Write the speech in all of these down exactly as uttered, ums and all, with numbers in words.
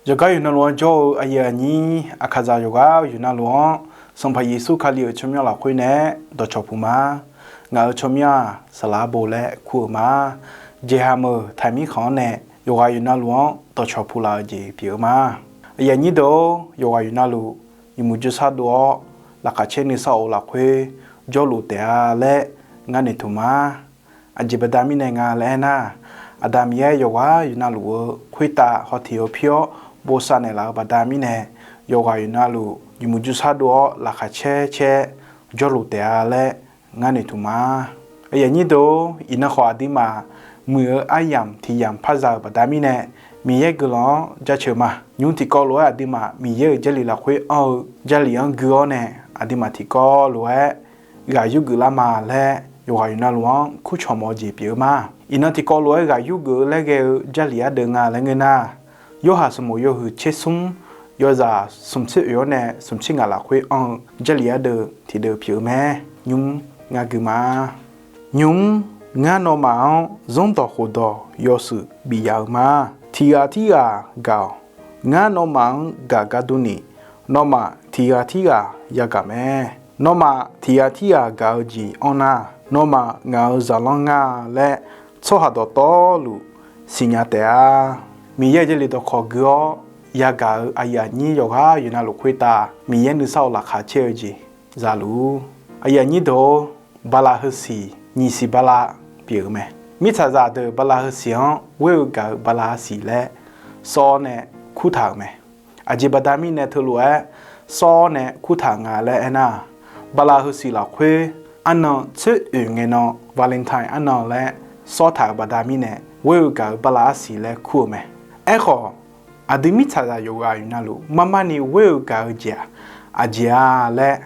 Yawqgar yawqnavluf-anr jawr-eu aqyuif aqnyir, aqkaqzaq yawqghaq yawqnavluf-anr, Sanqpaq Yeqsur Kali-euq tsawrmyanr lafkhoer nae dawqcawq puq ma. Ngaq-euq tsawrmyanr-aq, Saqlaq Arbo laer kur-eu ma. Jeqhaq meuq taqmir khanq-anr nae yawqghaq yawqnavluf-anr dawqcawq puq laf-eu jeq pyeuf-eu ma. Aqyuif aqnyir deuq-or, yawqghaq yawqnavluf nymq mq jawrshar dov-awr, laqkhaq caer nuisar of lafkhoer jawrluf taef-a laer ngar noeqtmq ma. Aqjeq baqda mirnae nga laer aernar, Aqda Miqyaer yawqghaq yawqnavluf-eu khoertav hawteq-eu pir-awr bosav naeqlaf-eu baqda mirnae, yawqghaq yawqnavluf nymq mq jawrshar dov-awr laqkhaq caer caer jawrluf taef-a laer ngar noeqtmq ma. Aqyuif aqnyir deuq-or, iqnan khawf aqduimaf muiq-eu aryamq tiq yamq par za-euq baqda mirnae, Miqyaer guiqlanq-anr jaceuq ma. Nymq tiqkawv lof-aer aqduimaf Miqyaer-euq Jarlif lafkhoer anr-eu Jarlif-anr gui-awr nae, aqduimaf tiqkawv lof-aer ghaq yurgeuf lar ma laer yawqghaq yawqnavluf-anr kurcawq mawf-eu jeq pyeuf-eu ma. Iqnan tiqkawv lof-aer ghaq yurgeuf-eu laer ghae-eu Jarlif ardeuv nga laer ngeur nar, Yorhaq sanqbof yawhuiq tser smr, yawzaq smq tser oeq-awr nae smq tser ngaq lafkhoer anr-eu Jarlif ardeuv tiqdeuv pyeuf-eu mae. Nymq ngar gui ma. Nymq-mr, ngar nawmaf-anr zanrdawq khofdawq yawshuif bif ya-eu ma. Tiq ghaq tirghaq gaq-awq. Ngar nawmaf-anr gaq gar durni, nawmaf tiq ghaq tirghaq yagaq mae. Nawmaf tiq ghaq tirghaq gaq-eu jeq anr nar, nawmaf ngaq-euq zaqlanr nga laer tsawrhaq dawqtawvluf siqnya taef-a. Miqyaer-euq Jarlif dawqkawq gui-awr yagaq-euq aqyuif aqnyir yawqghaq yawqnavluf khoertav Miqyaer nuisar of laqkhaq caer-eu jeq zaluf-ur. Aqyuif aqnyir deuq-or, bala heusiq nyiq siq bala pyeuf-eu mae. Mirtsaqzaq deuq bala heusiq-anr ghoer-eu gaq-eu bala arsiq laer sawr-awr nae kurtaq-euq mae. Aqjeq baqda mirnae teulof-aer sawr-awr nae kurtaq-euq nga laer aernar, bala heusiq lafkhoer arnan tser oeq ngae nan Valentine arnan laer sawrtaq-euq baqda mirnae ghoer-eu gaq-eu bala arsiq laer kur-eu mae. Aerkhawf, aqdui mirtsaqzaq yawqghaq yawqnavluf marmarni ghoer-eu gaq-eu jeq-aq, aqjeq-a laer,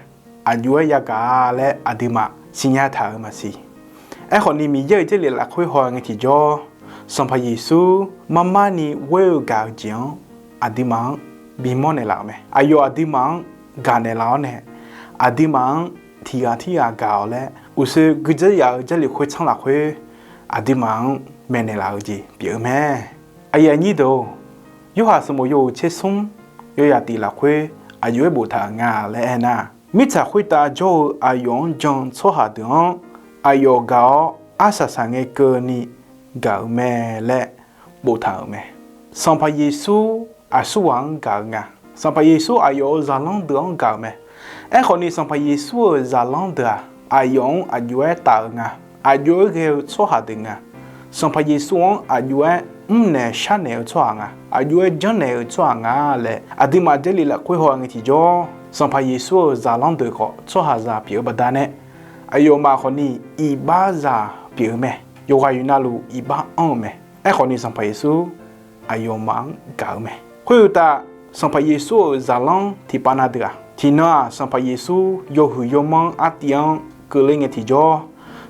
aqjox-aer yagaq-a laer aqduimaf siqnya taq-euq maqsiq. Aerkhawfni, Miqyaer-euq Jarlif lafkhoer haw ngae tiqjawr, Sanqpaq Yeqsur marmarni ghoer-eu gaq-eu jeq-anr aqduimaf-anr bimawr naeqlaf-euq mae. Aqyawf aqduimaf-anr gaq naeqlaf-awr nae, aqduimaf-anr tiq ghaq tirghaq gaq-awq laer uqshoe guidzeur yaf-eu Jarlif khoertsanr lafkhoer aqduimaf-anr maeqnaeq laf-eu jeq pyeuf-eu mae. Aqyuif aqnyir deuq-or, Yorhaq sanqbof yawhuiq tser smr, yawyaq tiq lafkhoer aqjox-aer boftaq-euq nga laer aernar, mirtsaq khoertav jawr-eu aqyawf-anr jan-eu tsawrhaq deuq-anr aqyawf gaq-awr arsaq saq ngae keuvni gaq-euq mae laer boftaq-euq mae. Sanqpaq Yeqsur aqsurghaq-anr gaq-eu nga. Sanqpaq Yeqsur aqyawf-euq zaqlanr deuq-anr gaq-euq mae. Aerkhawfni, Sanqpaq Yeqsur-euq zaqlanr deuq-aq, aqyawf-anr aqjox-aer taf-eu nga. Aqjox-aer ghae-eu tsawrhaq deuq nga. Sanqpaq Yeqsur-anr aqjox-aer mrnaeq sharnaeq-eu tsawrhaq nga. Aqjox-aer janrnaeq-eu tsawrhaq nga laer aqduimaf Jarlif lafkhoer haw ngae tiqjawr, Sanqpaq Yeqsur-euq zaqlanr deuq khawf tsawrhaqzaq pyeuf-eu baqdanae, aqyawfmaf khawfni iqbaxzaq pyeuf-eu mae. Yawqghaq yawqnavluf iqbax anr-eu mae. Aerkhawfni, Sanqpaq Yeqsur aqyawfmaf-anr gaq-eu mae. Khoeruqtaf, Sanqpaq Yeqsur-euq zaqlanr tiqpav na deuq-aq, tiqnan-aq, Sanqpaq Yeqsur yawhuiq yawmanr artiv-anr keuvler ngae tiqjawr,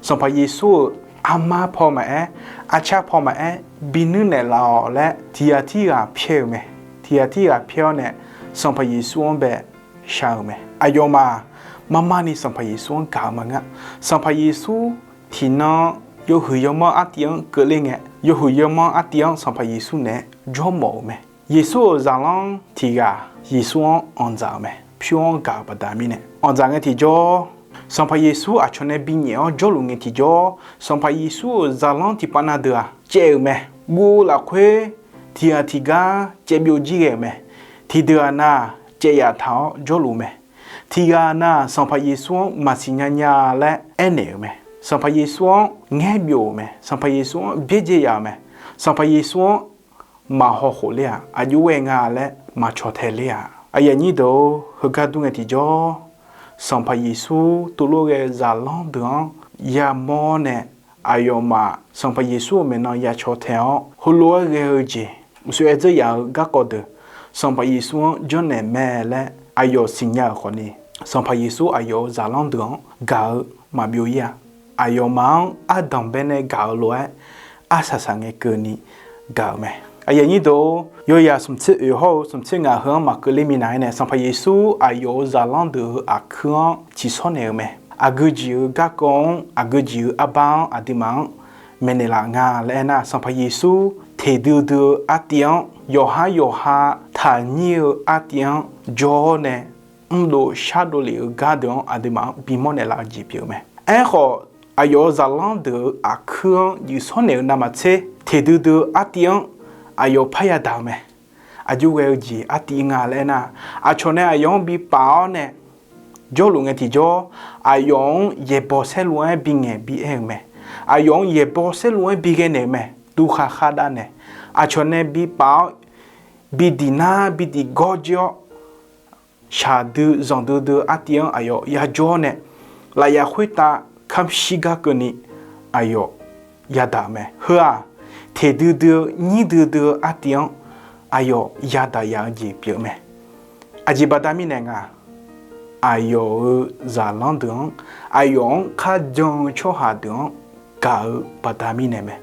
Sanqpaq Yeqsur-euq armar paw maqaer, arcar paw maqaer, binuir naeqlaf-awq laer tiq ghaq tirghaq pyaer-eu mae. Tiq ghaq tirghaq pyaer-awr nae, Sanqpaq Yeqsur-anr bae shar-eu mae. Aqyawfmaf marmarni Sanqpaq Yeqsur-anr gaq-eu maqngeur. Sanqpaq Yeqsur tiqnan yawhuiq yawmanr artiv-anr keuvler ngae, yawhuiq yawmanr artiv-anr Sanqpaq Yeqsur naeq-aer jawrmawf-eu mae. Yeqsur-euq zaqlanr tiq ghaq Yeqsur-anr anqdzaq-euq mae. Pyur-anr gaq-eu baqda mirnae anqdzaq ngae tiqjawr, Sanqpaq Yeqsur aqcawq nae binyaef-awr jawrluf ngae tiqjawr, Sanqpaq Yeqsur-euq zaqlanr tiqpav na deuq-aq caev-euq mae. Guv lafkhoer tiq ghaq tiqgar caev byovjir ghae-euq mae. Tiqdeuq-aq nar, caev yaftaq-awr jawrluf mae. Tiq ghaq nar, Sanqpaq Yeqsur-anr maqsiq nya nya laer aernaeq-euq mae. Sanqpaq Yeqsur-anr ngaer byov-euq mae. Sanqpaq Yeqsur-anr byaerdzae yaf-euq mae. Sanqpaq Yeqsur-anr maqhaw khof ler-aq, aqjox ghae nga laer maqcawq tae ler-aq. Aqyuif aqnyir deuq-or, heugar dur ngae tiqjawr, Sanqpaq Yeqsur tuvlof ghae-eu zaqlanr deuq-anr yamawr nae, aqyawfmaf Sanqpaq Yeqsur-euq maeqnan ya caw tae-awr heulof-aer ghae-eu jeq, uqshoe aer dzeur yaf-eu garkawv deuq Sanqpaq Yeqsur-anr janrnaeq mae laer aqyawf siqnya-euq khawfni, Sanqpaq Yeqsur aqyawf-euq zaqlanr deuq-anr gaq-eu maqbyov ir-a. Aqyawfmaf-anr ardanq baenae gaq-eu lof-aer arsaq saq ngae keuvni gaq-euq mae. Aqyuif aqnyir deuq-or, yawyaq smq tser oeq hawr-eu smq tser ngaq heu-anr maqkeuv ler minav-aer nae, Sanqpaq Yeqsur aqyawf-euq zaqlanr deuq-euq aqkuir-anr ciqshawr naeq-eu mae. Aqgeu jeq-euq garkawv-anr, aqgeu jeq-euq arbar-anr aqduimaf-anr maeqnaeq laf nga laer aernar, Sanqpaq Yeqsur teqdui dui-eu artiv-anr yawqhar yawqha Khaqnyir-eu artiv-anr jawr-awr nae, mrdov shardov lef-eu gar deuq-anr aqduimaf-anr bimawr naeqlaf-eu jeq pyeuf-eu mae. Aerkhawf, aqyawf-euq zaqlanr deuq-euq aqkuir-anr yuifshawr naeq-eu navmaqtser, teqdui dui-eu artiv-anr aqyawf parya daq-eu mae. Aqjox ghae-eu jeq artiv nga laer aernar, aqcawq nae aqyawf-anr bipaf-awr nae jawrluf ngae tiqjawr, aqyawf-anr yaeqbawq saerlu-aer bingaeq bi aer-euq mae. Aqyawf-anr yaeqbawq saerlu-aer bighae naeq-euq mae. Duqkhaq khardav nae, aqcawq nae bipaf-awr bidiq nar bidiq gawr jir-awr, shaqdui zanqdui dui-eu artiv-anr aqyawf yajawr-awr nae, lafyaf khoertav kamr shir gar keuvni aqyawf yadaq-euq mae. Heu-aq, teqdui dui-eu nyir duidui-eu artiv-anr aqyawf yadaq yaf-eu jeq pyeuf-eu mae. Aqjeq baqda mirnae nga, aqyawf-euq zaqlanr deuq-anr, aqyawf-anr kharjan-eu tsawrhaq deuq-anr gaq-eu baqda mirnae mae.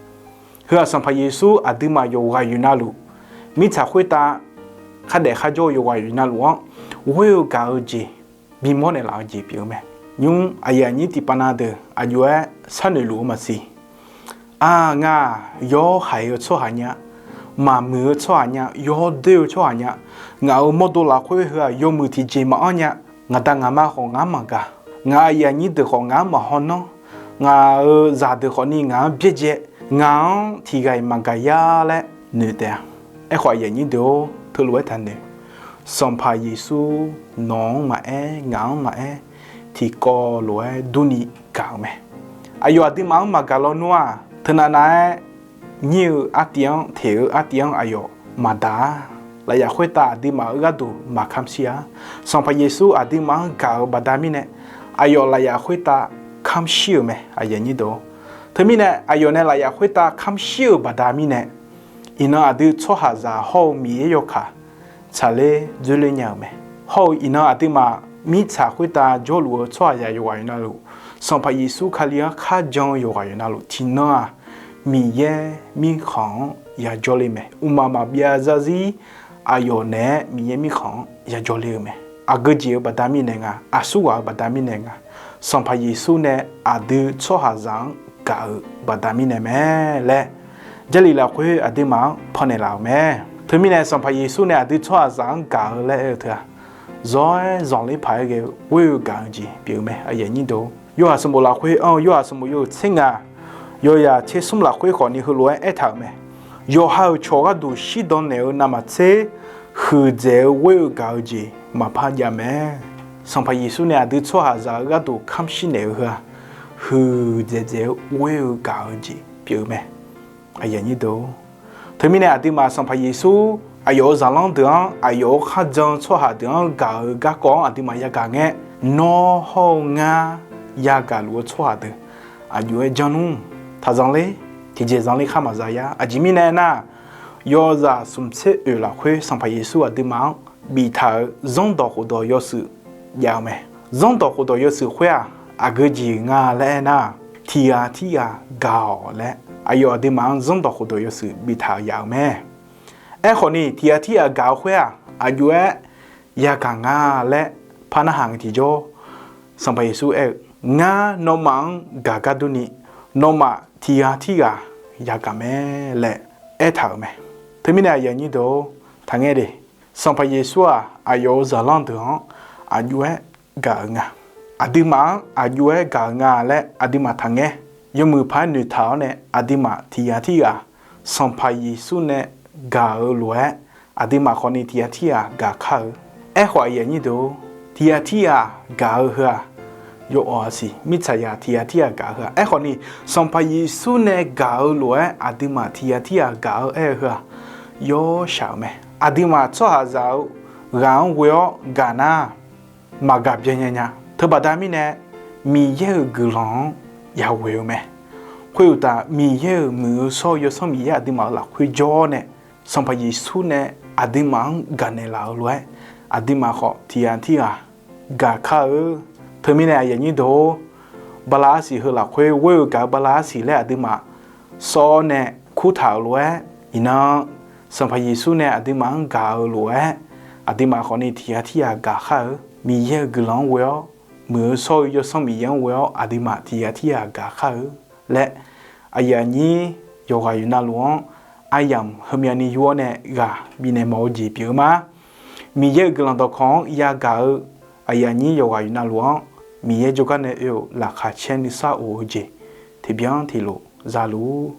Heu-aq, Sanqpaq Yeqsur aqduimaf yawqghaq yawqnavluf, mirtsaq khoertav khardaef kharjawr-eu yawqghaq yawqnavluf-anr ghoer-eu gaq-eu jeq, bimawr naeqlaf-eu jeq pyeuf-eu mae. Nymr aqyuif aqnyir tiqpav na deuq aqjox-aer sharnoeq luf-eu maqsiq. Aq, ngaq-aq, yawr haiq-eu tsawrhaq nya, maqmuiq-eu tsawrhaq nya, yawdoer-eu tsawrhaq nya, ngaq-euq mawrdo lafkhoer heu-aq yawmuiq tiqjeq maqanr nya, ngaq da ngaq ma khawf ngaq-anr maqgaq, ngaq-euq aqyuif aqnyir deuq khawf ngaq-anr maqhaw nanr, ngaq-euq zaqdeuq khawfni ngaq-anr byaerdzae, ngaq-anr tiqghaq-iq maqgaq yar laer noeq taef-a. Aerkhawf aqyuif aqnyir deuq-or, teulof-aer taqnoeq. Sanqpaq Yeqsur nawq-anr maqaer, ngaq-anr maqaer, tiqkawv lof-aer durni gaq-euq mae. Aqyawf aqduimaf-anr maqgaq lawnmr-aq, teunav nav-aer nyir-eu artiv-anr, teq-eu artiv-anr aqyawf maqdaq-a. Lafyaf khoertav aqduimaf-euq gharduq maqkamq shir-a. Sanqpaq Yeqsur aqduimaf-anr gaq-euq baqda mirnae, aqyawf lafyaf khoertav kamr shir-euq mae. Teumirnae aqyawf nae lafyaf khoertav kamr shir-euq baqda mirnae, iqnan aqdui tsawrhaqzaq hawr-eu Miqyaer yawkaq tsaqler dzoerler nya-euq mae. Hawr-eu iqnan aqduimaf mirtsaq khoertav jawrluf-eu tsawrhaqzaq yawqghaq yawqnavluf, Sanqpaq Yeqsur Kali-anr kharjan-eu yawqghaq yawqnavluf tiqnan-aq, Miqyaer mirkhanq-anr yajawr le mae. Mqmaq maqbyav zarzir aqyawf naeq-aer Miqyaer mirkhanq-anr yajawr le-eu mae. Aqgeu jeq-eu baqda mirnae nga, aqsurghaq-eu baqda mirnae nga, Sanqpaq Yeqsur nae aqdui tsawrhaqzaq-anr gaq-eu baqda mirnae mae laer, Jarlif lafkhoer aqduimaf-anr pannaeq laf-euq mae. Teumirnae Sanqpaq Yeqsur nae aqdui tsawrhaqzaq-anr gaq-eu laer aer-eu teu-aq, zawr-aer zanqler paq-aer ghae-eu ghoer-eu gaq-eu jeq pyeuf-eu mae. Yorhaq sanqbof lafkhoer anr-eu Yorhaq sanqbof yawhuiq tser ngaq, yawzaq tser smr lafkhoer khawfni heulof-aer aertaq-euq mae. Yawqha-euq cawq gharduq shirdan naeq-eu navmaqtser, huiqdzaeq-eu ghoer-eu gaq-eu jeq maqpar jav mae. Sanqpaq Yeqsur nae aqdui tsawrhaqzaq-eu gharduq kamr shir naeq-eu heu-aq, huiqdzaeq dzaeq-eu ghoer-eu gaq-eu jeq pyeuf-eu mae. Teumirnae aqduimaf Sanqpaq Yeqsur aqyawf-euq zaqlanr deuq-anr, aqyawf-euq kharjan-eu tsawrhaq deuq-anr gaq-eu garkawv-anr aqduimaf yagaq ngae, nawr hawr-eu ngar yagaq luf-eu tsawrhaq deuq aqjox-aer janr nmr. Taqzanq ler, tiqjeq zanqler khar maqza yar. Aqjeq mirnae aernar, yawzaq smq tser oeq lafkhoer Sanqpaq Yeqsur aqduimaf-anr biftaq-euq zanrdawq khofdawq yawshuif jav-eu mae. Zanrdawq khofdawq yawshuif khoer-aq, aqgeu jeq nga laer aernar, tiqghaq tirghaq gaq-awq laer aqyawf aqduimaf-anr zanrdawq khofdawq yawshuif biftaq-eu yaf-eu mae. Aerkhawfni tiqghaq tirghaq gaq-eu khoer-aq, aqjox-aer yagaq nga laer par narhaq ngae tiqjawr, Sanqpaq Yeqsur aer-eu, Ngar nawmaf-anr gaq gar durni, nawmaf tiqghaq tirghaq yagaq mae laer aertaq-euq mae. Teumirnae aqyuif aqnyir deuq-or, taqngaer de. Sanqpaq Yeqsur-aq aqyawf-euq zaqlanr deuq-anr aqjox-aer gaq-eu nga. Aqduimaf-anr aqjox-aer gaq-eu nga laer aqduimaf taqngaer. Yawmuiq paq-aer noeqtaq-awr nae aqduimaf tiqghaq tirghaq Sanqpaq Yeqsur nae gaq-eu lof-aer, aqduimaf khawfni tiqghaq tirghaq gaq kar-eu. Aerkhawf aqyuif aqnyir deuq-or, tiqghaq tirghaq gaq-eu heu-aq, yawawq-a siq. Mirtsaqzaq tiqghaq tirghaq gaq-eu heu-aq, aerkhawfni Sanqpaq Yeqsur nae gaq-eu lof-aer aqduimaf tiqghaq tirghaq gaq-eu aer-eu heu-aq, yawshaq-euq mae. Aqduimaf tsawrhaqzaq-eu ghaq-anr ghoe-awr gaq nar, maqgaq byan nya nya. Teubaqda mirnae, Miqyaer-euq guiqlanq-anr yaghoe-eu mae. Khoeruqtaf, Miqyaer-euq muiq-eu shawr-eu Yawsanr Miqyaer aqduimaf-euq lafkhoer jawr-awr nae, Sanqpaq Yeqsur nae aqduimaf-anr gaqnaeq laf-eu lof-aer, aqduimaf khawf tiqghaq tirghaq gaq kar-eu. Teumirnae aqyuif aqnyir deuq-or, bala arsiq heu lafkhoer ghoer-eu gaq-eu bala arsiq laer aqduimaf sawr-awr nae kurtaq-euq lof-aer, iqnan Sanqpaq Yeqsur nae aqduimaf-anr gaq-eu lof-aer, aqduimaf khawfni tiqghaq tirghaq gaq kar-eu. Miqyaer-euq guiqlanq-anr ghoe-awr, muiq-eu shawr-eu Yawsanr Miqyaer-anr ghoe-awr aqduimaf tiqghaq tirghaq gaq kar-eu laer, aqyuif aqnyir yawqghaq yawqnavluf-anr aryamq heumyav ni yur-awr nae ghaq bifnaeq mawf-eu jeq pyeuf-eu ma. Miqyaer-euq guiqlanq dawqkawq-anr yagaq-eu aqyuif aqnyir yawqghaq yawqnavluf-anr Miqyaer jawrgar nae oe-euq laqkhaq caer nuisar of-eu jeq tiqbyan tiqlof za luf-ur.